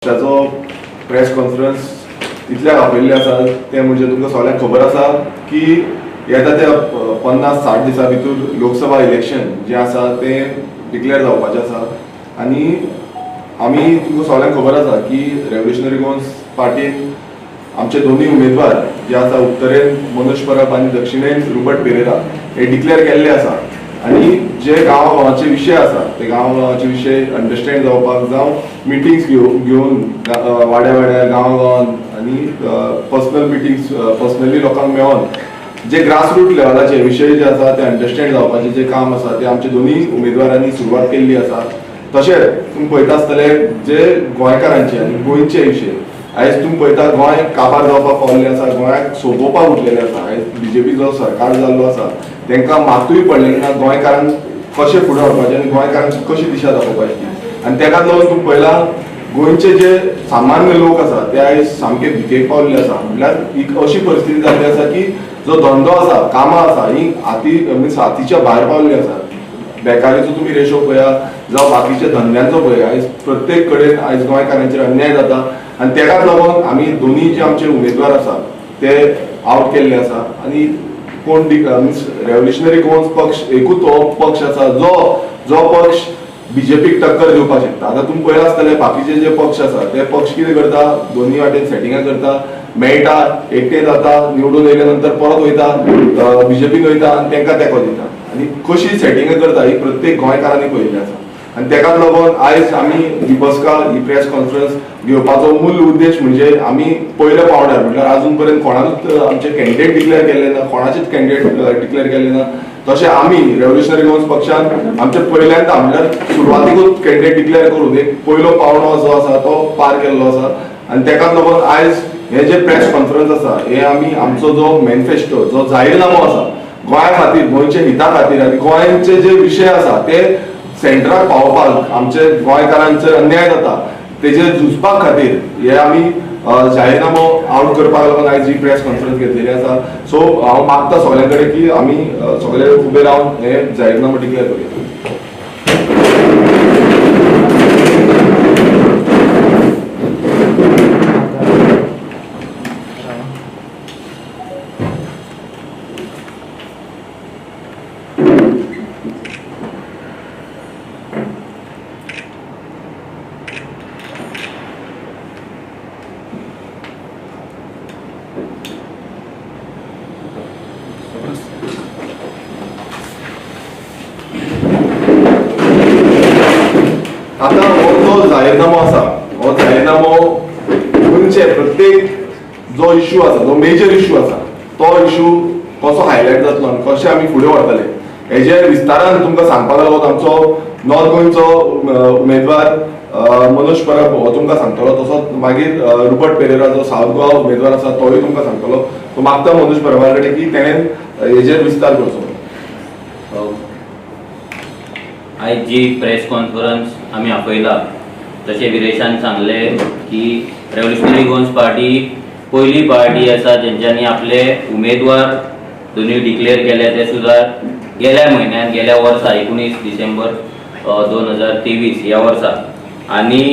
पक्षाचो press conference इतल्याक आपयल्ले आसा तें म्हणजे तुमकां सगळ्यांक खबर आसा की येता त्या 50-60 दिसां भितर लोकसभा इलेक्शन जें आसा तें डिक्लेअर जावपाचें आसा. आनी आमी तुमकां सगळ्यांक खबर आसा की रेव्होल्युशनरी गोवन्स पार्टीन आमचे दोनूय उमेदवार जे आसा, उत्तरेन मनोज परब आनी दक्षिणेन रुबर्ट पेरेरा हे डिक्लेअर केल्ले आसा. आनी जे गांवा गांवाचे विशय आसा ते गांवा गांवाचे विशय अंडरस्टँड जावपाक जावं मिटिंग्स घेवन वाड्या वाड्यार गांवा गांवान आनी पर्सनल मिटिंग्स पर्सनली लोकांक मेळोन जे ग्रासरूट लेवलाचे विशय जे आसा ते अंडरस्टँड जावपाचें जें काम आसा ते आमचे दोनूय उमेदवारांनी सुरवात केल्ली आसा. तशेंच तुमी पळयता आसतले जे गोंयकारांचे आनी गोंयचे विशय आयज तुमी पळयता गोंय काबार जावपाक पावल्लें आसा, गोंयाक सोंपोवपाक उरलेलें आसा. आयज बीजेपीचो सरकार जाल्लो आसा तांकां मातूय पडलें ना गोंयकारांक कशें फुडें व्हरपाचें आनी गोंयकारांक कशी दिशा दाखोवपाची ती. आनी तेकाच लागून तुमी पळयलां गोंयचे जे सामान्य लोक आसा ते आयज सामके भिकेक पावल्ले आसा. म्हणल्यार एक अशी परिस्थिती जाल्ली आसा की जो धंदो आसा, कामां आसा ही हाती मिन्स हातीच्या भायर पावल्ली आसा. बेकारीचो तुमी रेशो पळया जावं बाकीच्या धंद्यांचो पळया, आयज प्रत्येक कडेन आयज गोंयकारांचेर अन्याय जाता. आनी तेकाच लागून आमी दोनूय जे आमचे उमेदवार आसा ते आवट केल्ले आसा. आनी कोण मिन्स रेव्होल्युशनरी गोवन्स पक्ष एकूच हो पक्ष आसा जो जो पक्ष बीजेपीक टक्कर दिवपाक शकता. आतां तुमी पळयलां आसतलें बाकीचे जे पक्ष आसा ते पक्ष कितें करता, दोनूय वाटेन सेटिंगां करता, मेळटा, एकटे जाता, निवडून येयल्या नंतर परत वयता बीजेपीन वयता आनी तांकां तेंको दिता. आनी कशी सेटिंगां करता ही प्रत्येक गोंयकारांनी पळयल्ली आसा. आनी तेकाच लागून आयज आमी ही बसका, ही प्रेस कॉन्फरन्स घेवपाचो मूल उद्देश म्हणजे आमी पयल्या पावंड्यार म्हटल्यार आजून पर्यंत कोणाकूच आमचे कॅन्डिडेट डिक्लेअर केल्ले ना, कोणाचेच कॅन्डिडेट डिक्लेअर केल्ले ना. तशें आमी रेव्होल्युशनरी गोवन्स पक्षान आमचे पयल्यांदा म्हटल्यार सुरवातीकूच कॅन्डिडेट डिक्लेअर करून एक पयलो पावंडो जो आसा तो पार केल्लो आसा. आनी तेकाच लागून आयज हे जे प्रेस कॉन्फरन्स आसा हे आमी आमचो जो मॅनिफेस्टो, जो जाहीरनामो आसा गोंया खातीर, गोंयच्या हिता खातीर आनी गोंयचे जे विशय आसा ते सेंटराक पावोवपाक, आमचे गोंयकारांचेर अन्याय जाता तेजेर झुजपा खातीर हे आमी जाहीरनामो आवट करपाक लागून आयज ही प्रेस कॉन्फरन्स घेतलेली आसा. सो हांव मागता सगळ्यां कडेन की आमी सगळे उबे रावन हे जाहीरनामो डिक्लेअर करुया. आतां हो जो जाहीरनामो आसा हो जाहीरनामो गोंयचे प्रत्येक जो इश्यू आसा, जो मेजर इश्यू आसा तो इश्यू कसो हायलायट जातलो आनी कशें आमी फुडें व्हरतले हेजे विस्तारान तुमकां सांगपाक लागून आमचो नॉर्थ गोंयचो उमेदवार मनोज परब हो तुमकां सांगतलो. तसोच मागीर रुबर्ट पेरेरा जो सावथ गोवा उमेदवार आसा तोय तुमकां सांगतलो. तो मागता मनोज परबा कडेन की तेणें हेजेर विस्तार करचो. आयज जी प्रेस कॉन्फरन्स आमी आपयला, तशें विरेशान सांगलें की रेव्होल्युशनरी गोवन्स पार्टी पयली पार्टी आसा जेंच्यांनी आपले उमेदवार दोनूय डिक्लेअर केले ते सुद्दां गेल्या म्हयन्यान, गेल्या वर्सा 19 डिसेंबर 2023 ह्या वर्सा. आनी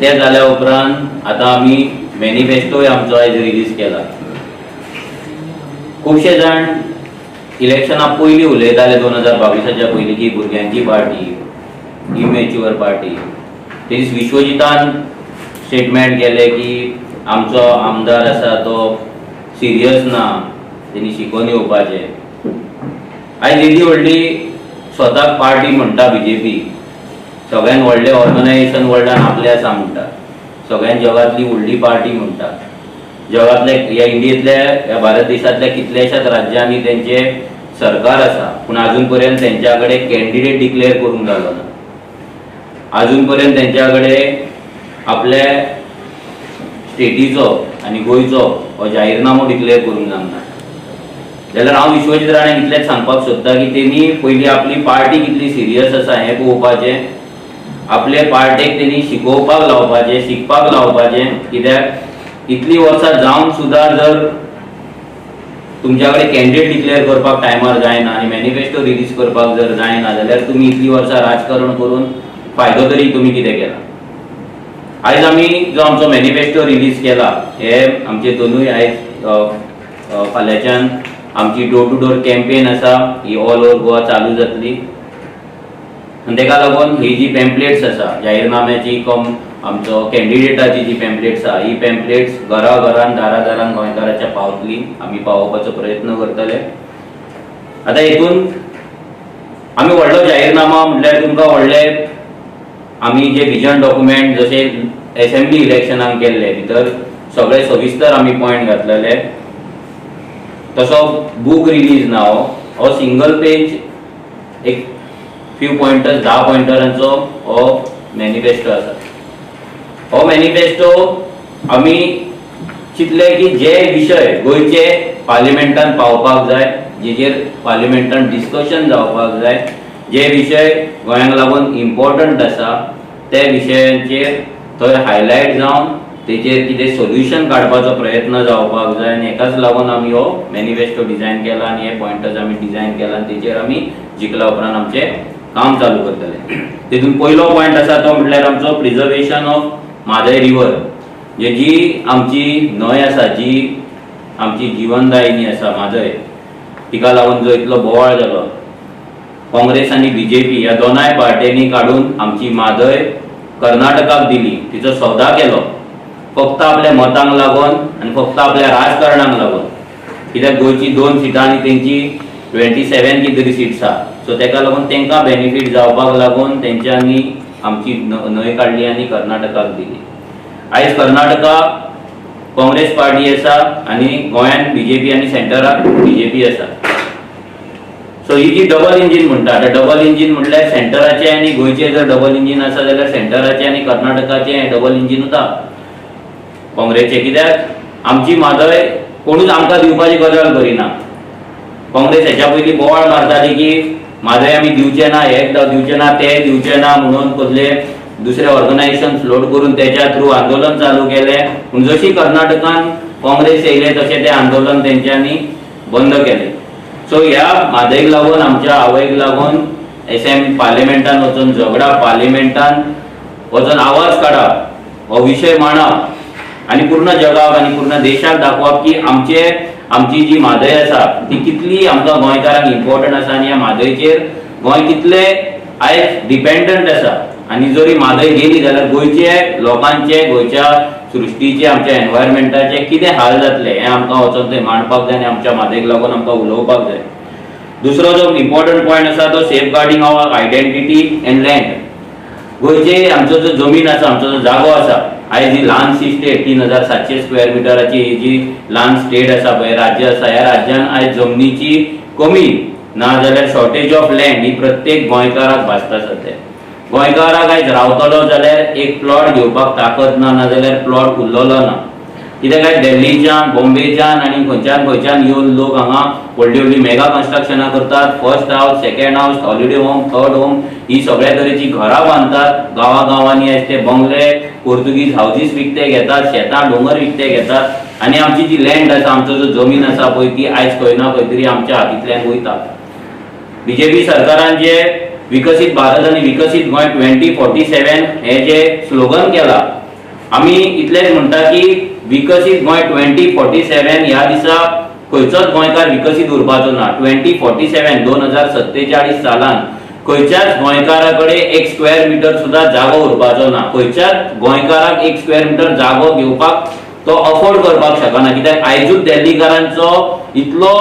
ते जाल्या उपरांत आतां आमी मॅनिफेस्टोय आमचो आयज रिलीज केला. खुबशे जाण इलेक्शना पयलीं उलयताले 2022 पयलीं की भुरग्यांची पार्टी, इमॅच्युअर पार्टी. ते दीस विश्वजितान स्टेटमेंट केलें की आमचो आमदार आसा तो सिरियस ना, तेणी शिकोवन येवपाचें. आयज येदी व्हडली स्वताक पार्टी म्हणटा बीजेपी, सगळ्यान व्हडलें ऑर्गनायजेशन वर्ल्डान आपलें आसा म्हणटा, सगळ्यान जगांतली व्हडली पार्टी म्हणटा, जगांतल्या ह्या इंडियेंतल्या ह्या भारत देशांतल्या कितल्याशाच राज्यांनी तेंचे सरकार आसा, पूण आजून पर्यंत तेंच्या कडेन कॅन्डिडेट डिक्लेअर करूंक जालो ना. आजून पर्यंत तेंच्या कडेन आपल्या स्टेटीचो आनी गोंयचो हो जाहीरनामो डिक्लेअर करूंक जावंक ना. जाल्यार हांव विश्वजीत राणेक इतलेंच सांगपाक सोदता की तेणी पयलीं आपली पार्टी कितली सिरियस आसा हें पळोवपाचें, आपले पार्टेक तेणी शिकोवपाक लावपाचें, शिकपाक लावपाचें. कित्याक इतलीं वर्सां जावन सुद्दां जर तुमच्या कडेन कॅन्डिडेट डिक्लेअर करपाक टायमार जायना आनी मॅनिफेस्टो रिलीज करपाक जर जायना जाल्यार तुमी इतलीं वर्सां राजकारण करून फायदो तरी तुमी कितें केला. आयज आमी जो आमचो मॅनिफेस्टो रिलीज केला, हे आमचे दोनूय आयज फाल्यांच्यान आमची डोर टू डोर कॅम्पेन आसा, ही ऑल ओवर गोवा चालू जातली. आनी तेका लागून ही जी पॅम्पलेट्स आसा, जाहीरनाम्याची कम आमचो कॅन्डिडेटाची जी पॅम्पलेट्स आसा, ही पॅम्पलेट्स घरा घरान, दारा दारान गोंयकाराच्या पावतली, आमी पावोवपाचो प्रयत्न करतले. आतां हितून आमी व्हडलो जाहीरनामा म्हटल्यार तुमकां व्हडले आमी जे विजन डॉक्युमेंट जशे एसेंब्ली इलेक्शनाक केल्ले, भितर सगळे सविस्तर आमी पॉयंट घातलेले, तसो बूक रिलीज ना. हो हो सिंगल पेज एक फ्यू पॉयंटर्स, 10 पॉयंटरांचो हो मॅनिफेस्टो आसा. हो मॅनिफेस्टो आमी चिंतले की जे विशय गोंयचे पार्लिमेंटान पावपाक जाय, जेचेर पार्लिमेंटान डिस्कशन जावपाक जाय, जे विशय गोंयांक लागून इम्पॉर्टंट आसा, ते विशयांचेर थंय हायलायट जावन तेचेर कितें सोल्युशन काडपाचो प्रयत्न जावपाक जाय. आनी हेकाच लागून आमी हो मॅनिफेस्टो डिजायन केला आनी हे पॉयंटर्स आमी डिजायन केला आनी तेचेर आमी जिखल्या उपरांत आमचें काम चालू करतले. तितून पयलो पॉयंट आसा तो म्हटल्यार आमचो प्रिजर्वेशन ऑफ म्हादय रिवर, म्हणजे जी आमची न्हंय आसा, जी आमची जिवनदायिनी आसा म्हादय, तिका लागून जो इतलो बोवाळ जालो, काँग्रेस आनी बीजेपी ह्या दोनाय पार्ट्यांनी काडून आमची म्हादय कर्नाटकाक दिली, तिचो सौदा केलो फक्त आपल्या मतांक लागून आनी फक्त आपल्या राजकारणाक लागून. कित्याक गोंयची 2 सिटां आनी तेंची 27 कितें तरी सिट्स आहा, सो तेका लागून तेंकां बेनिफीट जावपाक लागून तेंच्यांनी आमची न्हंय काडली आनी कर्नाटकाक दिली. आयज कर्नाटका काँग्रेस पार्टी आसा आनी गोंयांत बीजेपी आनी सेंटराक बीजेपी आसा. सो ही जी डबल इंजीन म्हणटा, आतां डबल इंजीन म्हटल्यार सेंटराचें आनी गोंयचें जर डबल इंजीन आसा जाल्यार सेंटराचें आनी कर्नाटकाचें हें डबल इंजीन उरता काँग्रेसचें. कित्याक आमची म्हादय कोणूच आमकां दिवपाची गजाल करिना. काँग्रेस हेच्या पयलीं बोवाळ मारताली की म्हादय आमी दिवचे ना, हे दिवचे ना, ते दिवचे ना म्हणून कसले दुसरे ऑर्गनायझेशन फ्लोट करून तेच्या थ्रू आंदोलन चालू केलें. पूण जशी कर्नाटकान काँग्रेस येयले तशें तें आंदोलन तेंच्यांनी बंद केलें. सो ह्या म्हादयक लागून, आमच्या आवयक लागून एस एम पार्लिमेंटान वचून झगडप, पार्लिमेंटान वचून आवाज काडप, हो विशय मांडप आनी पूर्ण जगाक आनी पूर्ण देशाक दाखोवप की आमचे आमची जी म्हादय आसा ती कितली आमकां गोंयकारांक इम्पॉर्टंट आसा आनी ह्या म्हादयचेर गोंय कितले आयज डिपेंडंट आसा. आनी जरी म्हादय गेली जाल्यार गोंयचे लोकांचे, गोंयच्या सृश्टीचे, आमच्या एनवायरमेंटाचे कितें हाल जातले हें आमकां वचोन थंय मांडपाक जाय आनी आमच्या म्हादयक लागून आमकां उलोवपाक जाय. दुसरो जो इम्पॉर्टंट पॉयंट आसा तो safeguarding our identity and land. गोंयचे आमचो जो जमीन आसा, आमचो जो जागो आसा, आयज ही ल्हानशी स्टेट, 3700 स्क्वेअर मिटराची ही जी ल्हान स्टेट आसा पळय, राज्य आसा, ह्या राज्यान आयज जमनीची कमी ना जाल्यार शॉर्टेज ऑफ लँड ही प्रत्येक गोंयकाराक भासता. सद्या गोंयकाराक आयज रावतलो जाल्यार एक प्लॉट घेवपाक ताकद ना, नाजाल्यार प्लॉट उरलेलो ना. कित्याक काय दिल्लीच्यान, बॉम्बेच्यान आनी खंयच्यान खंयच्यान येवन लोक हांगा व्हडली व्हडली मेगा कन्स्ट्रक्शनां करतात. First house, second house, holiday home, third home, ही सगळ्या तरेची घरां बांदतात. गांवा गांवांनी आयज ते बंगले, पोर्तुगीज हावजीस विकते घेतात, शेतां दोंगर विकते घेतात आनी आमची जी लँड आसा, आमचो जो जमीन आसा पळय, ती आयज खंय ना खंय तरी आमच्या हातींतल्यान वयता. बीजेपी सरकारान जे विकसीत भारत आनी विकसीत गोंय 2047 हे जे स्लोगन केला, आमी इतलेंच म्हणटा की विकसीत गोंय 2047 ह्या दिसा खंयचोच गोंयकार विकसीत उरपाचो ना. 2047, 2047 सालान खंयच्याच गोंयकारा कडेन एक स्क्वेअर मिटर सुद्दां जागो उरपाचो ना. खंयच्याच गोंयकाराक एक स्क्वेअर मिटर जागो घेवपाक तो अफोर्ड करपाक शकना, कित्याक आयजूच दिल्लीकारांचो इतलो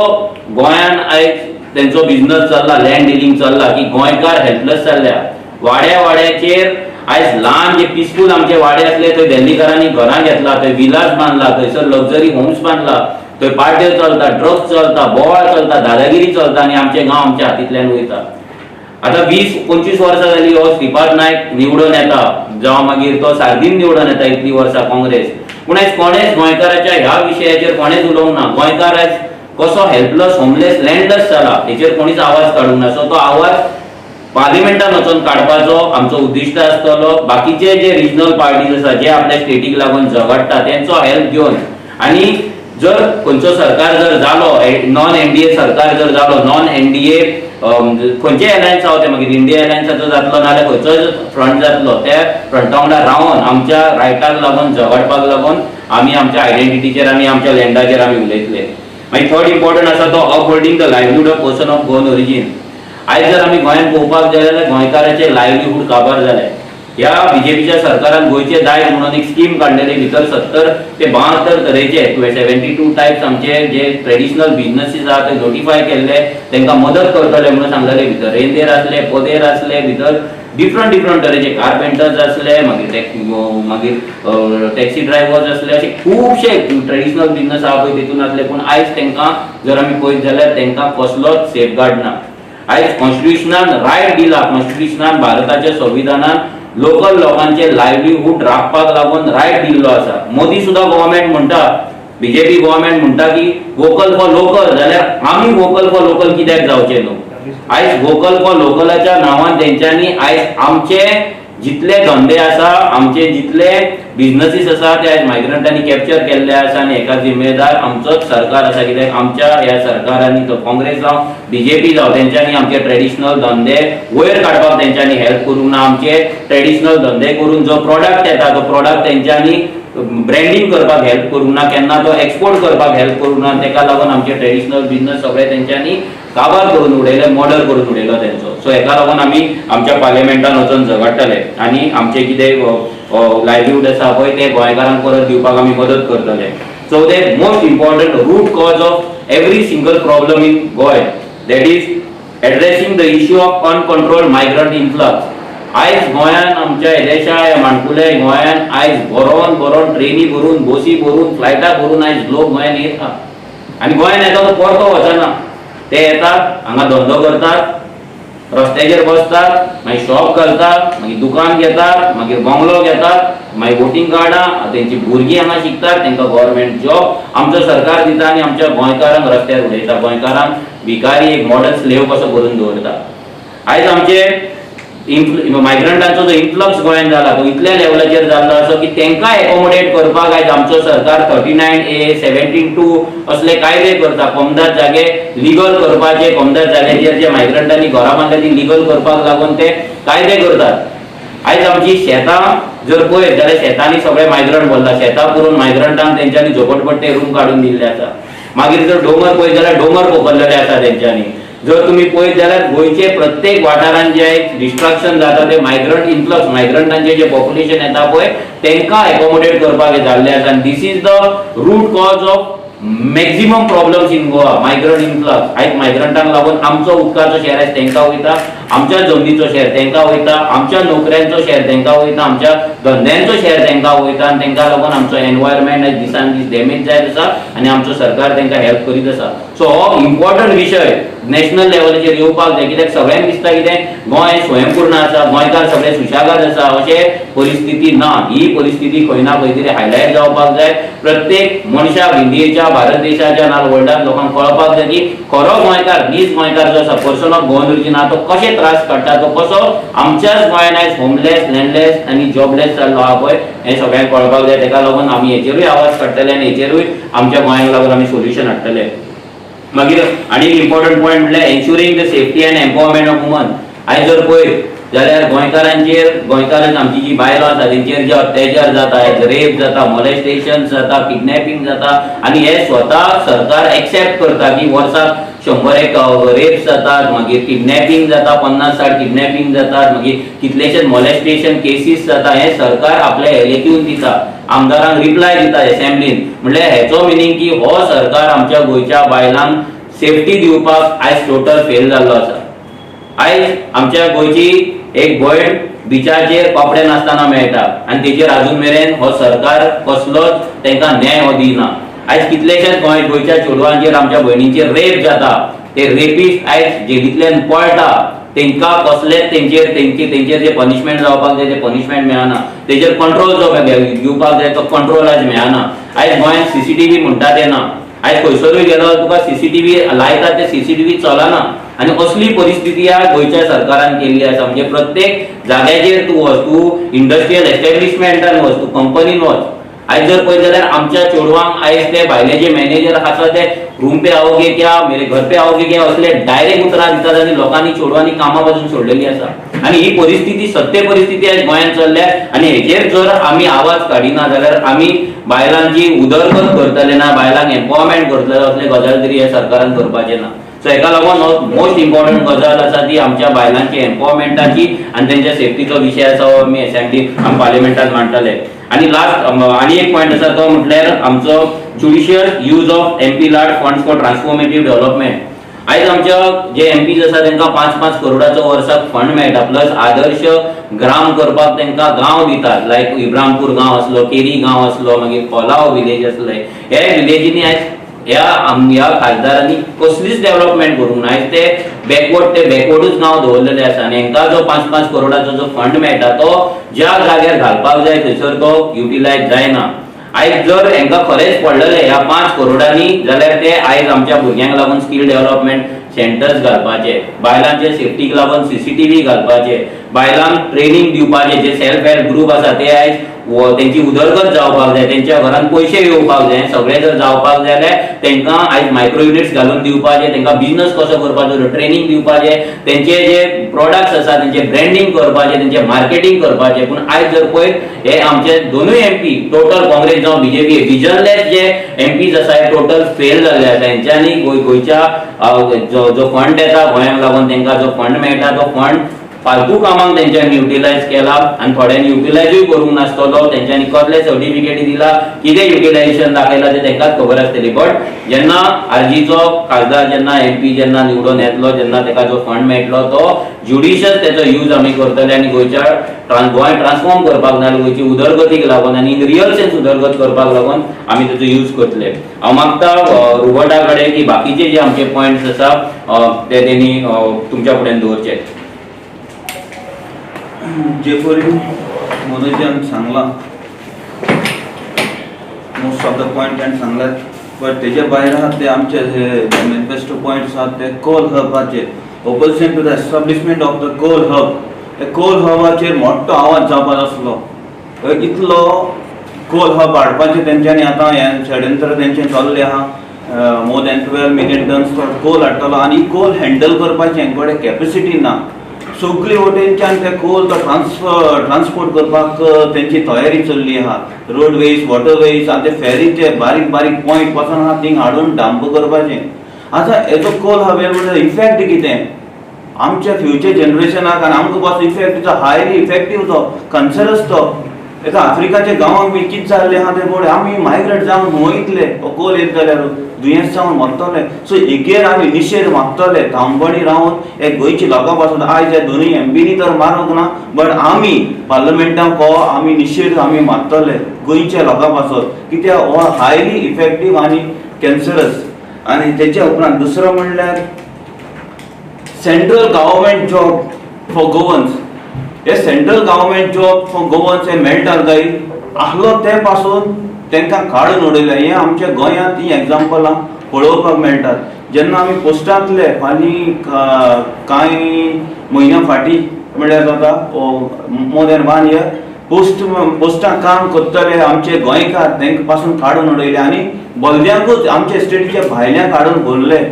गोंयान आयज तेंचो बिझनस चल्ला, लँड डिलींग चल्ला की गोंयकार हेल्पलेस जाल्ल्या. वाड्या वाड्याचेर आयज ल्हान जे पिसफूल आमचे वाडे आसले थंय दिल्लीकारांनी घरां घेतला, थंय विलास बांदला, थंयसर लक्झरी होम्स बांदला, थंय पार्ट्यो चलता, ड्रग्स चलता, बोवाळ चलता, दादागिरी चलता आनी आमचे गांव आमच्या हातींतल्यान वयता. आतां 20-25 वर्सां जाली हो श्रीपाद नायक निवडून येता, जावं मागीर तो सार्दीन निवडून येता इतली वर्सां काँग्रेस, पूण आयज कोणेच गोंयकाराच्या ह्या विशयाचेर कोणेच उलोवंक ना. गोंयकार आयज कसो हेल्पलस, होमलेस, लँडलेस जाला हेचेर कोणीच आवाज काडूंक ना. सो तो आवाज पार्लिमेंटान वचोन काडपाचो आमचो उद्दिश्ट आसतलो. बाकीचे जे रिजनल पार्टीज आसा, जे आपल्या स्टेटीक लागून झगडटा, तेंचो हेल्प घेवन आनी जर खंयचो सरकार जर जालो, नॉन एनडीए सरकार जर जालो, नॉन एनडीए खंयचे एलायन्स आहा ते, मागीर इंडिया एलायन्साचो जातलो नाजाल्यार खंयचोय फ्रंट जातलो, त्या फ्रंटा वांगडा रावन आमच्या रायटाक लागून झगडपाक लागून आमी आमच्या आयडेंटिटीचेर आनी आमच्या लँडाचेर आमी उलयतले. मागीर थर्ड इम्पॉर्टंट आसा तो upholding the livelihood of person of Goan origin. आयज जर आमी गोंयांत पळोवपाक गेले जाल्यार गोंयकाराचे लायवलीहूड काबार जाले. ह्या बीजेपीच्या सरकारान गोंयचे दायज म्हणून एक स्कीम काडलेली, भितर 70 ते 72 तरेचे, 72 टायप्स आमचे जे ट्रेडिशनल बिजनसीस आहा ते नोटिफाय केल्ले, तांकां मदत करतले म्हणून सांगलेले. भितर रेंदेर आसले, पोदेर आसले, भितर डिफरंट डिफरंट तरेचे कार्पेंटर्स आसले, मागीर टॅक्सी ड्रायव्हर्स आसले, अशे खुबशे ट्रेडिशनल बिजनस आहा पळय तितून आसले. पूण आयज तांकां जर आमी पळयत जाल्यार तांकां कसलोच सेफगार्ड ना. आयज कॉन्स्टिट्युशनान रायट दिला, कॉन्स्टिट्युशनान, भारताच्या संविधानान लोकल लोकांचे लायवलीहूड राखपाक लागून रायट दिल्लो आसा. मोदी सुद्दां गव्हर्मेंट म्हणटा, बीजेपी गव्हर्मेंट म्हणटा की वोकल फॉर लोकल, जाल्यार आमी वोकल फॉर लोकल कित्याक जावचे न्हू? आयज वोकल फॉर लोकलाच्या नांवान तेंच्यांनी आयज आमचे जितले धंदे आसा, आमचे जितले बिझनसीस आसा, ते आयज मायग्रंटांनी कॅप्चर केल्ले आसा आनी हेका जिम्मेदार आमचोच सरकार आसा. कित्याक आमच्या ह्या सरकारांनी, तो काँग्रेस जावं, बीजेपी जावं, तेंच्यांनी आमचे ट्रेडिशनल धंदे वयर काडपाक तेंच्यांनी हेल्प करूंक ना. आमचे ट्रेडिशनल धंदे करून जो प्रोडक्ट येता तो प्रोडक्ट तेंच्यांनी ब्रँडींग करपाक हेल्प करूंक ना, केन्ना तो एक्सपोर्ट करपाक हेल्प करूंक ना. तेका लागून आमचे ट्रेडिशनल बिझनस सगळे तेंच्यांनी काबार करून उडयले, मर्डर करून उडयलो तेंचो. सो हेका लागून आमी आमच्या पार्लिमेंटान वचून झगडटले आनी आमचे कितें लायवलीहूड आसा पळय ते गोंयकारांक परत दिवपाक आमी मदत करतले. So the most important root cause of every single problem in Goa, that is addressing the issue of uncontrolled migrant influx. आयज गोंयान, आमच्या येदेशा ह्या माणकुल्या गोंयान आयज भरोन भरोन ट्रेनी भरून, बसी भरून, फ्लायटां भरून आयज लोक गोंयान येता आनी गोंयान येता तो परतो वचना. ते येतात, हांगा धंदो करतात, रस्त्याचेर बसतात, मागीर शॉप घालतात, मागीर दुकान घेतात, मागीर बंगलो घेतात, मागीर वोटींग कार्डां, तेंची भुरगीं हांगा शिकतात, तांकां गव्हर्मेंट जॉब आमचो सरकार दिता आनी आमच्या गोंयकारांक रस्त्यार उडयता. गोंयकारांक भिकारी, एक मॉडर्न स्लेव कसो करून दवरता. आयज आमचे मायग्रंटांचो जो इन्फ्लक्स गोंयांत जाला तो इतल्या लेवलाचेर जाल्लो आसा की तांकां एकोमोडेट करपाक आयज आमचो सरकार 39A, 17(2) असले कायदे करता. कोमदाद जागे लिगल करपाचे, कोमदाद जाग्याचेर जे मायग्रंटांनी घरां बांदल्या ती लिगल करपाक लागून ते कायदे करतात. आयज आमची शेतां जर पळयत जाल्यार शेतांनी सगळे मायग्रंट भरला. शेतां करून मायग्रंटांक तेंच्यांनी झोपडपट्टे रूम काडून दिल्ले आसा. मागीर जर दोंगर पळयत जाल्यार दोंगर पोखरलेले आसा तेंच्यांनी. जर तुमी पळयत जाल्यार गोंयचे प्रत्येक वाठारांत जे डिस्ट्रक्शन जाता ते मायग्रंट इन्फ्लक्स, मायग्रंटांचे जे पॉप्युलेशन येता पळय तांकां एकोमोडेट करपाक हें जाल्लें आसा. आनी this is the root cause of maximum problems in Goa, migrant influx. आयज मायग्रंटांक लागून आमचो उदकाचो शेर आयज तांकां वयता, आमच्या जमनीचो शेर तांकां वयता, आमच्या नोकऱ्यांचो शेर तांकां वयता, आमच्या धंद्यांचो शेर तांकां वयता आनी तांकां लागून आमचो एनवायरमेंट आयज दिसान दीस डॅमेज जायत आसा आनी आमचो सरकार तांकां हेल्प करीत आसा. सो हो इम्पॉर्टंट विशय नॅशनल लेवलाचेर येवपाक जाय, कित्याक सगळ्यांक दिसता कितें, गोंय स्वयंपूर्ण आसा, गोंयकार सगळे सुशेगाद आसा, अशें परिस्थिती ना. ही परिस्थिती खंय ना खंय तरी हायलायट जावपाक जाय. प्रत्येक मनशाक इंडियेच्या, भारत देशाच्या ना वर्ल्डात लोकांक कळपाक जाय की खरो गोंयकार, नीज गोंयकार जो आसा, पर्सन ऑफ गोवन ओरिजीन आहा, तो कशे त्रास काडटा, तो कसो आमच्याच गोंयान आयज होमलेस, लँडलेस आनी जॉबलेस जाल्लो आहा पळय, हें सगळ्यांक कळपाक जाय. तेका लागून आमी हेचेरूय आवाज काडटले आनी हेचेरूय आमच्या गोंयांक लागून आमी सोल्युशन हाडटले. मागीर आनी एक इम्पॉर्टंट पॉयंट म्हणल्यार ensuring the safety and empowerment of women. आयज जर पळयत जाल्यार गोंयकारांचेर, गोंयकार आमची जी बायलां आसा तेंचेर जे अत्याचार जाता, रेप जाता, मोलेस्टेशन जाता, किडनॅपिंग जाता आनी हे स्वता सरकार एक्सेप्ट करता की वर्साक 100 एक रेप्स जातात, मागीर किडनॅपिंग जाता, 50-60 किडनॅपिंग जातात, मागीर कितलेशेच मोलेस्टेशन केसीस जाता. हे सरकार आपल्या एलएक्यून दिता, आमदारांक रिप्लाय दिता एसेंब्लीन. म्हणल्यार हेचो मिनींग की हो सरकार आमच्या गोंयच्या बायलांक सेफ्टी दिवपाक आयज टोटल फेल जाल्लो आसा. आयज आमच्या गोंयची एक भयण बिचाचेर कपडे नासतना मेळटा आनी तेचेर अजून मेरेन हो सरकार कसलोच तांकां न्याय हो दिना. आयज कितलेशेच गोंयच्या चेडवांचेर, आमच्या भयणींचेर रेप जाता. ते रेपिस्ट आयज जेलींतल्यान पळटा. तांकां कसलेच तेंचेर तेंचे तेंचेर जे पनिशमेंट जावपाक जाय ते पनिशमेंट मेळना. तेजेर कंट्रोल जो घेवपाक जाय तो कंट्रोल आयज मेळना. आयज गोंयांत सीसीटीव्ही म्हणटा ते ना. आयज खंयसरूय गेलो तुका सीसीटीव्ही लायतात, ते सीसीटीव्ही चलना आनी असली परिस्थिती आज गोंयच्या सरकारान केल्ली आसा. म्हणजे प्रत्येक जाग्याचेर तूं वच, तूं इंडस्ट्रियल एस्टॅब्लिशमेंटान वच, तूं कंपनीन वच, आयज आयज जर पळयत जाल्यार आमच्या चेडवांक आयज ते भायले जे मॅनेजर आसा ते रूम पे आओगे क्या, मेरे घर पे आओगे क्या असले डायरेक्ट उतरां दितात आनी लोकांनी चेडवांनी कामां पासून सोडलेली आसा. आनी ही परिस्थिती सत्य परिस्थिती आयज गोंयांत चल्ल्या आनी हेजेर जर आमी आवाज काडिना जाल्यार आमी बायलांची उदरगत करतले ना, बायलांक एम्पावरमेंट करतले असले गजाल तरी ह्या सरकारान करपाचें ना. सो हेका लागून हो मोस्ट इम्पॉर्टंट गजाल आसा ती आमच्या बायलांची एम्पावरमेंटाची आनी तेंच्या सेफ्टीचो विशय आसा हो आमी एसेंब्ली आमी पार्लिमेंटान मांडटले. आनी लास्ट आनी एक पॉयंट आसा तो म्हटल्यार आमचो judicious use of MP LAD funds for transformative development. आयज आमच्या जे एमपीज आसा तांकां 5-5 करोडाचो वर्साक फंड मेळटा, प्लस आदर्श ग्राम करपाक तांकां गांव दितात, लायक इब्रामपूर गांव आसलो, केरी गांव आसलो, मागीर कोलाव विलेज आसले. हे विलेजींनी आयज ह्या ह्या खासदारांनी कसलीच डेव्हलपमेंट करूंक ना. आयज ते बॅकवर्ड ते बॅकवर्डूच गांव दवरलेले आसा आनी हांकां जो 5-5 करोडाचो जो फंड मेळटा तो ज्या जाग्यार घालपाक जाय थंयसर तो युटिलायज जायना. आयज जर हांकां खरेंच पडलेले ह्या 5 करोडांनी जाल्यार ते आयज आमच्या भुरग्यांक लागून स्कील डेव्हलपमेंट सेंटर्स घालपाचे, बायलांचे सेफ्टीक लागून सीसीटीव्ही घालपाचे, बायलांक ट्रेनिंग दिवपाचे, जे सेल्फ हेल्प ग्रुप आसा ते आयज तेंची उदरगत जावपाक जाय, तेंच्या घरान पयशे येवपाक जाय. सगळें जर जावपाक जाय जाल्यार तेंकां आयज मायक्रो युनिट्स घालून दिवपाचे, तेंकां बिजनस कसो करपाचो ट्रेनिंग दिवपाचे, तेंचे जे प्रोडक्ट्स आसा तेंचे ब्रँडींग करपाचे, तेंचे मार्केटींग करपाचे. पूण आयज जर पळयत हे आमचे दोनूय एमपी टोटल काँग्रेस जावं बीजेपी विजनलेस जे एमपीज आसा हे टोटल फेल जाल्ले आसा. हेंच्यांनी गोंयच्या जो फंड येता गोंयांक लागून तेंकां जो फंड मेळटा तो फंड फालतू कामांक तेंच्यांनी युटिलायज केला आनी थोड्यांनी युटिलायजूय करूंक नासतलो. तेंच्यांनी कसले सर्टिफिकेटी दिला, कितें युटिलायजेशन दाखयला तें तेंकाच खबर आसतली. बट जेन्ना आरजीचो खासदार जेन्ना एमपी जेन्ना निवडून येतलो जेन्ना तेका जो फंड मेळटलो तो ज्युडिशियस तेचो यूज आमी करतले आनी गोंयच्या गोंय ट्रान्सफॉर्म करपाक नाजाल्यार गोंयची उदरगतीक लागून आनी इन रियल सेन्स उदरगत करपाक लागून आमी तेचो यूज करतले. हांव मागता रोबर्टा कडेन की बाकीचे जे आमचे पॉयंट्स आसा ते तेणी तुमच्या फुड्यान दवरचे. जे परी मनोजान सांगलां मोस्ट ऑफ the point ताणें सांगल्यात, बट तेजे भायर आहा ते आमचे हे मॅनिफेस्टो पॉयंट्स आहात ते कोल हबाचेर, opposition to the establishment of the coal hub. हे कोल हबाचेर मोठो आवाज जावपाचो आसलो, इतलो कोल हब हाडपाचें तेंच्यांनी आतां हें षडयंत्र तेंचें चल्लें आहा. More than 12 million tons तो कोल हाडटलो आनी कोल हँडल करपाची हेंचे कडेन कॅपेसिटी ना. सगळे वटेनच्यान ते कोल तो ट्रान्सपोर्ट करपाक तेंची तयारी चल्ली आहा. रोडवेज, वॉटरवेज आनी ते फेरीचे बारीक बारीक पॉयंट पासून आहा थिंग हाडून डंप करपाचें. आतां हेजो कोल हब इफेक्ट कितें आमच्या फ्युचर जनरेशनाक आनी आमकां पासून इफेक्ट हायली इफेक्टीव तो कन्सरस तो. आतां आफ्रिकाच्या गांवांक बी कितें जाल्लें आहा तें पळय, आमी मायग्रेट जावन वयतले हो कोल येत जाल्यार दुयेंस जावन मरतले. सो हेगेर आमी निशेध मागतले तांबणी रावन हे गोंयच्या लोकां पासून. आयज हे दोनूय एमपीनी तर मारूंक ना, बट आमी पार्लमेंटाक हो आमी निशेध आमी मागतले गोंयच्या लोकां पासून, कित्याक हो हायली इफेक्टीव आनी कॅन्सरस. आनी तेच्या उपरांत दुसरो म्हणल्यार central government job for Goans. हे central government job for Goans हे मेळटा काय आहलो ते पासून तांकां काडून उडयले. हे आमच्या गोंयांत ही एग्जाम्पलां पळोवपाक मेळटात. जेन्ना आमी पोस्टांतले आनी कांय म्हयन्या फाटीं म्हणल्यार जाता मोर दॅन 1 इयर पोस्टां काम करतले आमचे गोंयकार तांकां पासून काडून उडयले आनी बलद्यांकूच आमच्या स्टेटीच्या भायल्यांक हाडून भरले.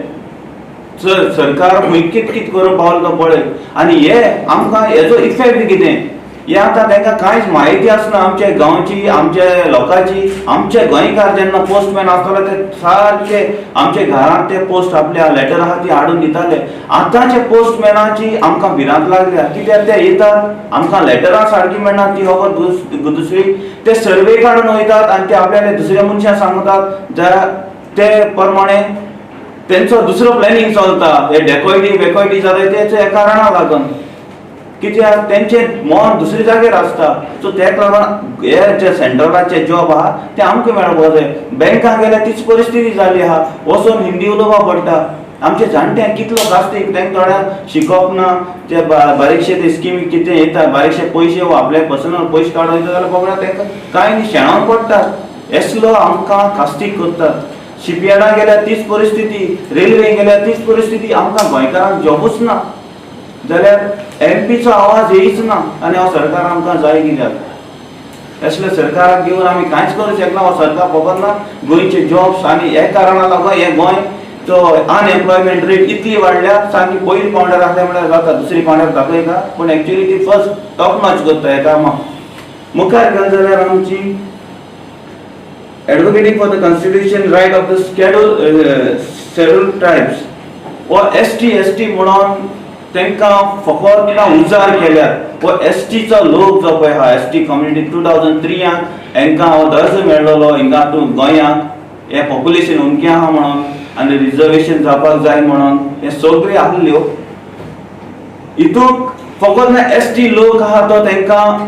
सरकार खंय कित कित करूंक पावलो तो पळय. आनी हे आमकां हेजो इफेक्ट कितें हे आतां तांकां कांयच म्हायती आसना आमच्या गांवची, आमच्या लोकांची. आमचे गोंयकार जेन्ना पोस्टमॅन आसताले ते सारके आमच्या घरांत ते पोस्ट आपल्या लेटर आहा ती हाडून दिताले. आतांच्या पोस्टमॅनाची आमकां भिरांत लागल्या, कित्याक ते येतात आमकां लेटरां सारकी मेळना ती खबर दुसरी ते सर्वे काडून वयतात आनी ते आपल्याले दुसऱ्या मनशांक सांगतात जाल्यार ते प्रमाणे तेंचो दुसरो प्लॅनिंग चलता. हे डेकोयटी वेकोयटी जाता तेचे हे कारणाक लागून, कित्याक तेंचे मन दुसरे जागेर आसता. सो तेका लागून हे जे सेंट्रलाचे जॉब आहा ते आमकां मेळपाक जाय. बँकां गेल्यार तीच परिस्थिती जाल्ली आहा, वचोन हिंदी उलोवपाक पडटा. आमचे जाणट्यांक कितलो कास्तीक, तांकां थोड्यांक शिकप ना. ते बारीकशे ते स्किमी कितें येता बारीकशे पयशे वो आपले पर्सनल पयशे काडून वयता जाल्यार बाबड्या तांकां कांय न्ही शेणोन पडटात. एसलो आमकां कास्तीक करतात. शिपयार्डां गेल्यार तीच परिस्थिती, रेल्वे गेल्यार तीच परिस्थिती. आमकां गोंयकारांक जॉबूच ना जाल्यार एमपीचो आवाज येयच ना आनी हो सरकार आमकां जाय कित्याक. असले सरकाराक घेवन आमी कांयच करूंक शकना. हो सरकार फकत ना गोंयचे जॉब्स आनी हे कारणा लागून हे गोंय तो अनएम्प्लॉयमेंट रेट इतली वाडल्या, सामकी पयली पावंड्यार आसल्या म्हळ्यार जाता, दुसरी पावंड्यार दाखयता, पूण एक्चुअली ती फर्स्ट टॉप नॉच करता हे कामां. मुखार गेले जाल्यार आमची advocating for the constitution right of the schedule tribes व एस टी. एस टी म्हणून तांकां फकत ना उजार केल्यात. हो एस टीचो लोक जो पळय आहा, एस टी कम्युनिटी, 2003 हांकां हो दर्जो मेळ्ळलो. हिंगा तूं गोंयांक हें पॉप्युलेशन उमकें आहा म्हणून आनी रिजर्वेशन जावपाक जाय म्हणून हें सगळें आहल्यो. हितूंत फकत ना एस टी लोक आहा तो तांकां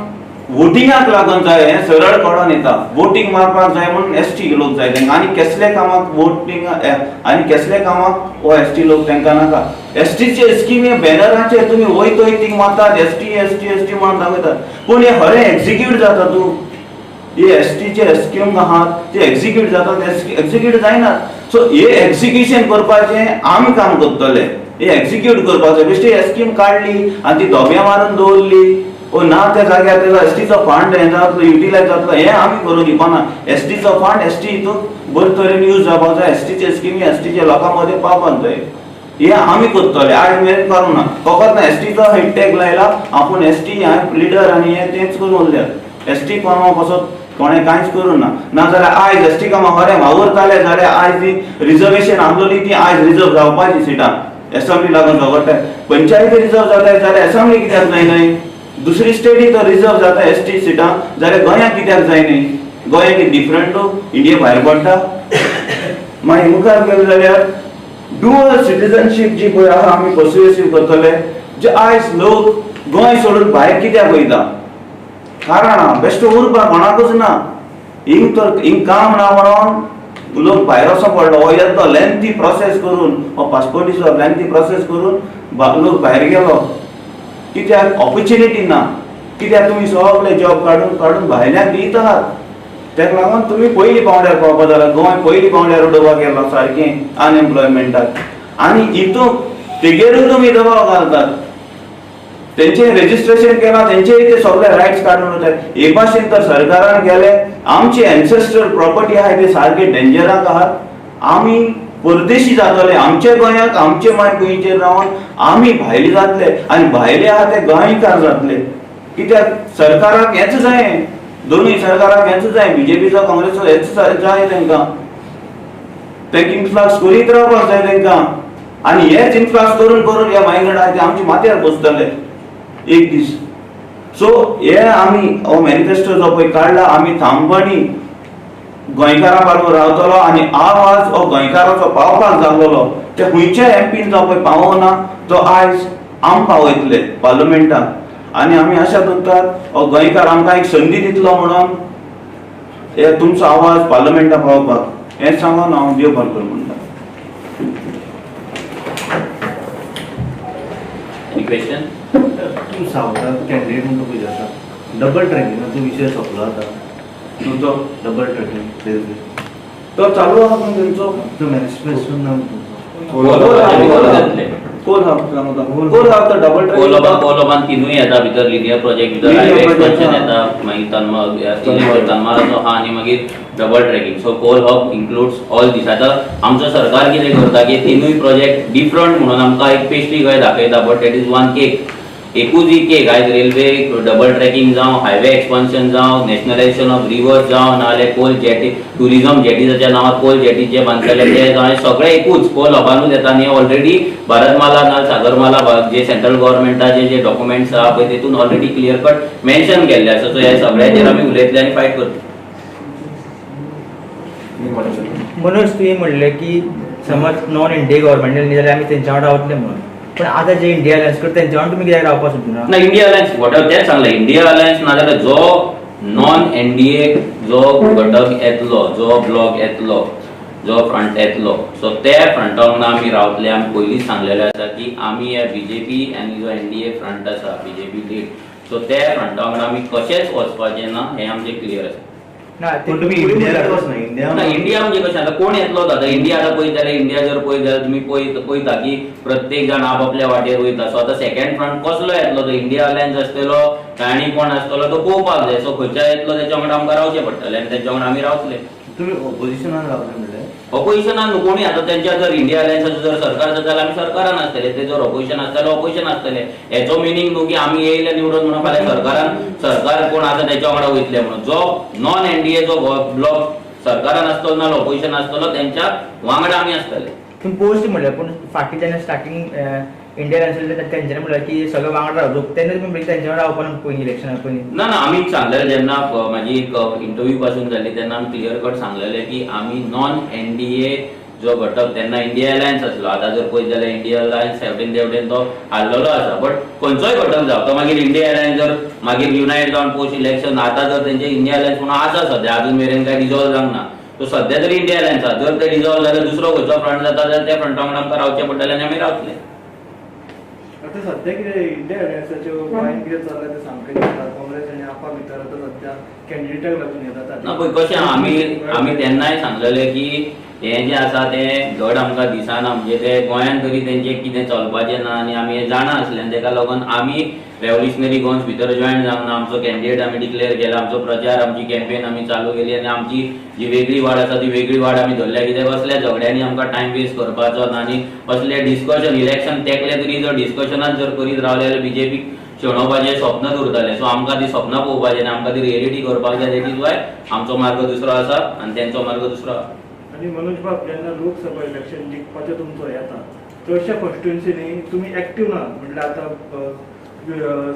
वोटिंगाक लागून जाय, हें सरळ कळोन येता. वोटींग मारपाक जाय म्हणून एस टी लोक जाय तांकां आनी केसले कामाक वोटींग आनी केसले कामाक हो एस टी लोक तांकां नाका. एस टीचे स्किमी बॅनराचेर तुमी वयत वयत थिंग मारतात, S T, S T, S T म्हणून दाखयतात, पूण हे खरें एक्झिक्यूट जाता तूं? हे एस टीचे स्कीम आहात ते एक्झिक्यूट जातात? एक्झिक्यूट जायनात. सो हे एक्झिक्युशन करपाचें आमी काम करतले. हे एक्झिक्यूट करपाचें, बेश्टी स्कीम काडली आनी ती धोब्या मारून दवरली ओ ना त्या जाग्यार तेजो एस टीचो फंड हें जातलो, युटिलायज जातलो, हें आमी करून दिवपाना. एस टीचो फंड एस टी हितून बरे तरेन यूज जावपाक जाय. एस टीचे स्किमी एस टीचे लोकां मदें पावपाक जाय. हे आमी करतले. आयज मेरेन करूंक ना. फकत ना एस टीचो हेड टॅग लायला, आपूण एस टी हांवें लिडर आनी हें तेंच करून उरल्यात. एस टी कामां पासत कोणें कांयच करूं ना. नाजाल्यार आयज एस टी कामां खरें वावुरताले जाल्यार आयज ती रिजर्वेशन आसलोली ती आयज रिजर्व जावपाची सिटां एसेंब्ली लागून झगडटाय. पंचायती रिजर्व जाताय जाल्यार एसेंब्ली कित्याक जायनाय? दुसरी स्टेटी तर रिजर्व जाता एस टी सिटां, जाल्यार गोंयांत कित्याक जायनाय? गोंय कितें डिफरंट, इंडिया भायर पडटा? मागीर मुखार गेले जाल्यार डुअल सिटीजनशीप जी पळय आहा, आमी पर्सुएसीव करतले. जे आयज लोक गोंय सोडून भायर कित्याक वयता? कारण आहा, बेश्टो उरपाक कोणाकूच ना. हिंग तर हिंग काम ना म्हणून लोक भायर वचो पडलो. हो येतो लेंथी प्रोसेस करून, हो पासपोर्टीचो लेंथी प्रोसेस करून लोक भायर गेलो. कित्याक? ऑपॉर्च्युनिटी ना. कित्याक तुमी सगळे जॉब काडून काडून भायल्यांक दीत आहात. तेका लागून तुमी पयली पावंड्यार पावपा जाल्यार गोंय पयली पावंड्यार उडोवपाक गेलो सारकें अनएम्प्लॉयमेंटाक. आनी हितून तेगेरूय तुमी दबाव घालतात. तेंचे रेजिस्ट्रेशन केलां, तेंचेय ते सगळे रायट्स काडून वयतात. हे भाशेन तर सरकारान केले, आमची एन्सेस्ट्रल प्रॉपर्टी आहाय ते सारके डेंजराक आहात. आमी परदेशी जातले आमच्या गोंयाक, आमचे माय गोंयचेर रावन आमी भायले जातले आनी भायले आहा ते गोंयकार जातले. कित्याक सरकाराक हेंच जाय, दोनूय सरकाराक हेंच जाय, बीजेपीचो काँग्रेसचो हेंच जाय तांकां. तांकां इन्फ्लक्स करीत रावपाक जाय तांकां आनी हेच इन्फ्लक्स करून करून हे मायग्रंट आहा ते आमच्या माथ्यार बसतले एक दीस. सो हे आमी हो मॅनिफेस्टो जो पळय काडला, आमी ठामपणी गोंयकारां बरोबर रावतलो आनी आवाज हो गोंयकाराचो पावपाक जाल्लो ते खंयच्या एमपीन जो पळय पावना तो आयज आम पावयतले पार्लमेंटाक. आनी आमी आशा दवरतात हो गोंयकार आमकां एक संदी दितलो म्हणून हे तुमचो आवाज पार्लमेंटाक पावपाक. हें सांगून हांव देव बरें करूं म्हणटा. Any question? तूं सावथाक कॅन्डिडेट म्हणटा पळय आतां, डबल ट्रॅकिंगाचो विशय सोंपलो आतां? तुमचो डबल ट्रॅकिंग रेल्वे. तो चालू आहा न्हू तेंचो. तो मॅनिफेस्टो ना तुमचो? जातले. कोल हब सांगता, कोल हब तर डबल कोलोबा ट्रॅकिंग. कोलोबान तिनूय येता भितर. लिनियर प्रोजेक्ट भितर Linear highway project, expansion हा. येता, मागीर तन्मार तन्माराचो आहा आनी मागीर double tracking. So coal hub includes all these. आतां आमचो सरकार कितें करता की तिनूय प्रोजेक्ट डिफरंट म्हणून आमकां एक पेस्ट्री कशें दाखयता, but that is one cake. एकूच ही केक. आयज रेल्वे डबल ट्रॅकिंग जावं, हायवे एक्सपान्शन जावं, नॅशनलायझेशन ऑफ रिवर्स जावं, नाजाल्यार कोल जेटी, टुरिझम जेटीजाच्या नांवार कोल जेटी जे बांदतले ते जावं, हे सगळे एकूच कोल हबानूच येता. आनी ऑलरेडी भारतमाला ना सागरमाला जे सेंट्रल गव्हर्मेंटाचे जे डॉक्युमेंट्स आहा पळय, तेतून ऑलरेडी क्लियर कट मेन्शन केल्ले आसा. सो ह्या सगळ्याचेर आमी उलयतले आनी फायट करतले. मनोज, तुवें म्हणलें की समज नॉन इंडिया गव्हर्मेंट न्ही जाल्यार आमी तेंच्या वांगडा रावतले म्हणून, पण आतां जे इंडिया अलायन्स करता तेंच्या वांगडा तुमी कित्याक रावपाक सोदिना? ना, इंडिया अलायन्स what तेच सांगलें, इंडिया अलायन्स नाजाल्यार जो नॉन एनडीए जो घटक येतलो, जो ब्लॉक येतलो, जो फ्रंट येतलो, सो ते फ्रंटा वांगडा आमी रावतले. आमी पयलींच सांगलेलें आसा की आमी ह्या बीजेपी आनी जो एनडीए फ्रंट आसा, बीजेपी लीड, सो ते फ्रंटा वांगडा आमी कशेंच वचपाचें ना, हें आमचें क्लियर आसा. ना पण तुमी इंडिया वचना, इंडिया ना, इंडिया म्हणजे कशें आतां कोण येतलो आतां इंडिया आतां पळयत जाल्यार, इंडिया जर पळयत जाल्यार तुमी पळयता की प्रत्येक जाण आपापल्या वाटेर वयता. सो आतां सेकंड फ्रंट कसलो येतलो, तो इंडिया अलायन्स आसतलो काय आनी कोण आसतलो तो पळोवपाक जाय. सो खंयच्या येतलो तेच्या वांगडा आमकां रावचें पडटलें आनी तेंच्या वांगडा आमी रावतले. तुमी ऑपोजिशनान रावले म्हणल्यार? ऑपोजिशनान न्हू कोणूय. आतां तेंच्या जर इंडिया अलायन्साचो जर सरकार आसा जाल्यार आमी सरकारान आसतले, ते जर ऑपोजिशन आसता जाल्यार ऑपोजिशन आसतले. हेचो मिनींग न्हू की आमी येयले निवडून म्हणून फाल्यां सरकारान सरकार कोण आसा तेच्या वांगडा वयतले म्हणून. जो नॉन एनडीए जो ब्लॉक सरकारान आसतलो ना ऑपोजिशन आसतलो तेंच्या वांगडा आमी आसतले. तुमी पोस्ट म्हणलें, पूण फाटीं जेन्ना स्टार्टींग इंडिया अलायन्स तेंच्यांनी म्हणलें की सगळे वांगडा रावचो, तेन्ना तुमी म्हणलें तेंच्या वांगडा रावपा पयलीं इलेक्शना पयलीं. ना ना, आमी सांगलेलें जेन्ना म्हाजी एक इंटरव्यू पासून जाल्ली तेन्ना आमी क्लियर कट सांगलेलें की आमी नॉन एनडीए जो घटक, तेन्ना इंडिया अलायन्स आसलो, आतां जर पळयत जाल्यार इंडिया अलायन्स हेवटेन तेवटेन तो हारलेलो आसा, बट खंयचोय घटक जावं तो मागीर इंडिया अलायन्स जर मागीर युनायट जावन पोस्ट इलेक्शन आतां जर तेंचे इंडिया अलायन्स म्हणून आसा सद्या, अजून मेरेन काय डिजॉल्व जावंक ना, तो सद्या तरी इंडिया अलायन्स आसा. जर ते डिजॉल्व जाल्यार दुसरो खंयचो फ्रंट जाता जाल्यार त्या फ्रंटा वांगडा आमकां रावचें पडटलें आनी आमी रावतले. आतां सद्या कितें इंडिया अलायन्साच्यो गोंयांत कितें चल्लां तें सामकें दिसता. काँग्रेस आनी आपा भितर आतां सद्या कॅन्डिडेटाक लागून हें जाता. ना, पळय कशें आमी तेन्नाय सांगलेलें की हें जें आसा तें धड आमकां दिसना, म्हणजे ते गोंयांत तरी तेंचें कितें चलपाचें ना आनी आमी हें जाणा आसले आनी तेका लागून आमी रेवोल्युशनरी गोवन्स भितर जॉयन जावंक ना. आमचो कॅन्डिडेट आमी डिक्लेअर केला, आमचो प्रचार, आमची कॅम्पेन आमी चालू केली आनी आमची जी वेगळी वाड आसा ती वेगळी वाड आमी धरल्या. कित्याक असल्या झगड्यांनी आमकां टायम वेस्ट करपाचो ना आनी असले डिस्कशन इलेक्शन तेंकले तरी जर डिस्कशनात जर करीत रावले जाल्यार बीजेपीक शेणोवपाचें स्वप्नच उरतलें. सो आमकां ती स्वप्नां पळोवपाचें आनी आमकां ती रियलिटी करपाक जाय. That is why आमचो मार्ग दुसरो आसा आनी तेंचो मार्ग दुसरो आसा. आनी मनोज बाब, जेन्ना लोकसभा इलेक्शन जिखपाचें तुमचो येता, चडश्या कॉन्स्टिट्युएन्सीनी तुमी एक्टीव ना, म्हटल्यार आतां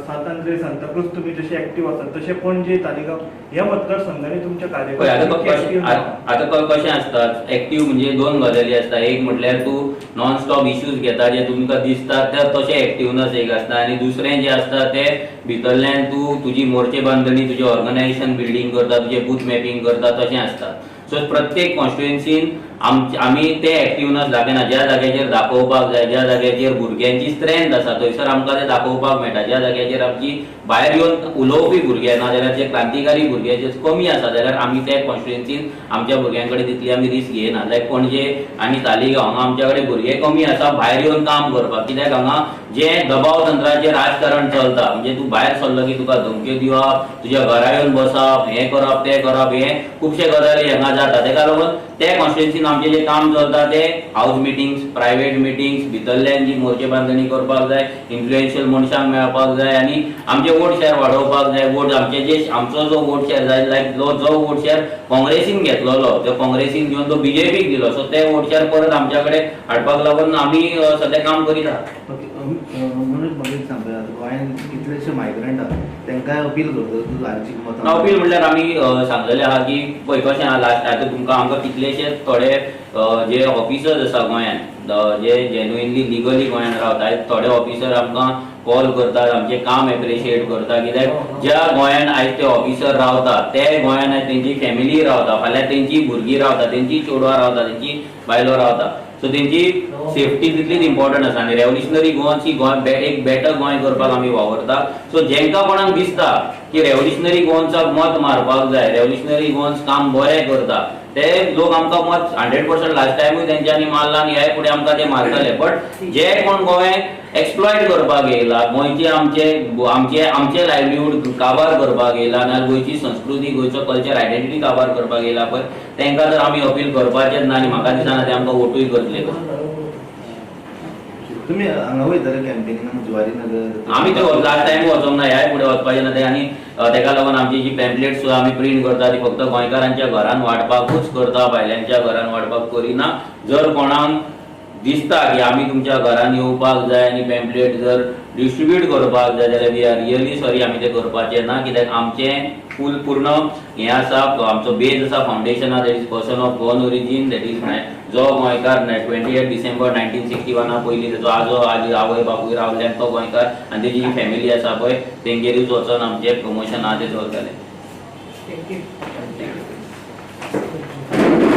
सांत आंद्रे, सांताक्रूज तुमी जशे एक्टीव आसात तशे पणजे, तालिगांव ह्या मतदारसंघांनी तुमच्या पळय आतां कार्यकर्ते कशें आतां कशें आसता, एक्टीव म्हणजे दोन गजाली आसता. एक म्हटल्यार तूं नॉन स्टॉप इश्यूज घेता जे तुमकां दिसता ते तशें एक्टिवनस एक आसता, आनी दुसरें जें आसता तें भितरल्यान तूं तुजी मोर्चे बांदणी, तुजें ऑर्गनायझेशन बिल्डींग करता, तुजें बूथ मॅपिंग करता, तशें आसता. सो प्रत्येक कॉन्स्टिट्युएन्सीन आमी ते एक्टिवनस दाखयना. ज्या जाग्याचेर दाखोवपाक जाय, ज्या जाग्याचेर भुरग्यांची स्ट्रेंथ आसा थंयसर आमकां ते दाखोवपाक मेळटा. ज्या जाग्याचेर आमची भायर येवन उलोवपी भुरगे ना जाल्यार जे क्रांतिकारी भुरगे जे कमी आसा जाल्यार आमी ते कॉन्स्टिट्युएन्सीन आमच्या भुरग्यां कडेन तितली आमी रिस्क घेयना. लायक पणजे आनी तालिगांव हांगा आमच्या कडेन भुरगे कमी आसा भायर येवन काम करपाक, कित्याक हांगा जे दबाव तंत्राचें राजकारण चलता, म्हणजे तूं भायर सरलो की तुका धमक्यो दिवप, तुज्या घरा येवन बसप, हें करप तें करप, हें खुबशे गजाली हांगा जाता. तेका लागून ते कॉन्स्टिट्युएन्सीन आमचें जें काम चलता ते हावज मिटिंग्स, प्रायवेट मिटिंग्स, भितरल्यान जी मोर्चे बांदणी करपाक जाय, इन्फ्लुएन्शियल मनशांक मेळपाक जाय आनी आमचे वोट शेअर वाडोवपाक जाय. वोट आमचे जे आमचो जो वोट शेअर जाय, लायक जो वोट शेअर काँग्रेसीन घेतलेलो तो काँग्रेसीन घेवन तो बीजेपीक दिलो, सो ते वोट शेअर परत आमच्या कडेन हाडपाक लागून आमी सद्या काम करीत आहात. ओके, मनोज, म्हाका एक सांग, पळय, आतां गोंयांत कितलेशे मायग्रंट आहा, तांकांय अपील करता तूं हांची मतां? अपील म्हणल्यार आमी सांगलेलें आहा की पळय कशें आहा, लास्ट आतां तुमकां आमकां कितलेशे थोडे जे ऑफिसर्स आसा गोंयांत, जे जेन्युइनली लिगली गोंयांत रावता, थोडे ऑफिसर आमकां कॉल करतात, आमचें काम एप्रिशिएट करता. कित्याक ज्या गोंयांत आयज ते ऑफिसर रावता ते गोंयांत आयज तेंची फॅमिली रावता, फाल्यां तेंची भुरगीं रावता, तेंची चेडवां रावता, तेंची बायलो रावता. सो तेंची सेफ्टी तितलीच इम्पॉर्टंट आसा आनी रेव्होल्युशनरी गोवन्स ही गोंय एक बेटर गोंय करपाक आमी वावरता. सो जेंकां कोणाक दिसता की रेव्होल्युशनरी गोवन्साक मत मारपाक जाय, रेव्होल्युशनरी गोवन्स काम बरें करता, ते लोक आमकां मत 100% लास्ट टायमूय तेंच्यांनी मारला आनी ह्याय फुडें आमकां ते मारतले. बट जे कोण गोंय एक्सप्लॉयट करपाक येयला, गोंयचे आमचे आमचे आमचे लायवलीहूड काबार करपाक येयला, नाल्यार गोंयची संस्कृती, गोंयचो कल्चर, आयडेंटिटी काबार करपाक येयला पळय, तांकां तर आमी अपील करपाचेच ना आनी म्हाका दिसना ते आमकां वोटूय करतले. तुमी हांगा वयताले कॅम्पेनिंगाक जुवारी नगर? आमी ते लास्ट टायम वचोंक ना, ह्याय फुडें वचपाचें ना ते. आनी तेका लागून आमची जी पॅम्पलेट सुद्दां आमी प्रिंट करता ती फक्त गोंयकारांच्या घरान वांटपाकूच करता, भायल्यांच्या घरान वांटपाक करिना. जर कोणाक दिसता की आमी तुमच्या घरान येवपाक जाय आनी पॅम्पलेट जर डिस्ट्रीब्यूट करपाक जाय जाल्यार we are really sorry, आमी तें करपाचें ना. कित्याक आमचें फूल पूर्ण हें आसा, आमचो बेज आसा, फावंडेशन आसा, that is person of Goan origin, that is जो गोंयकार 28 डिसेंबर 1961 पयलीं तेजो आजो आजी आवय बापूय रावले आनी तो गोंयकार आनी तेजी जी फॅमिली आसा पळय तेंगेरूच वचोन आमचें प्रमोशन आहा तें चलतलें. Thank you. Thank you.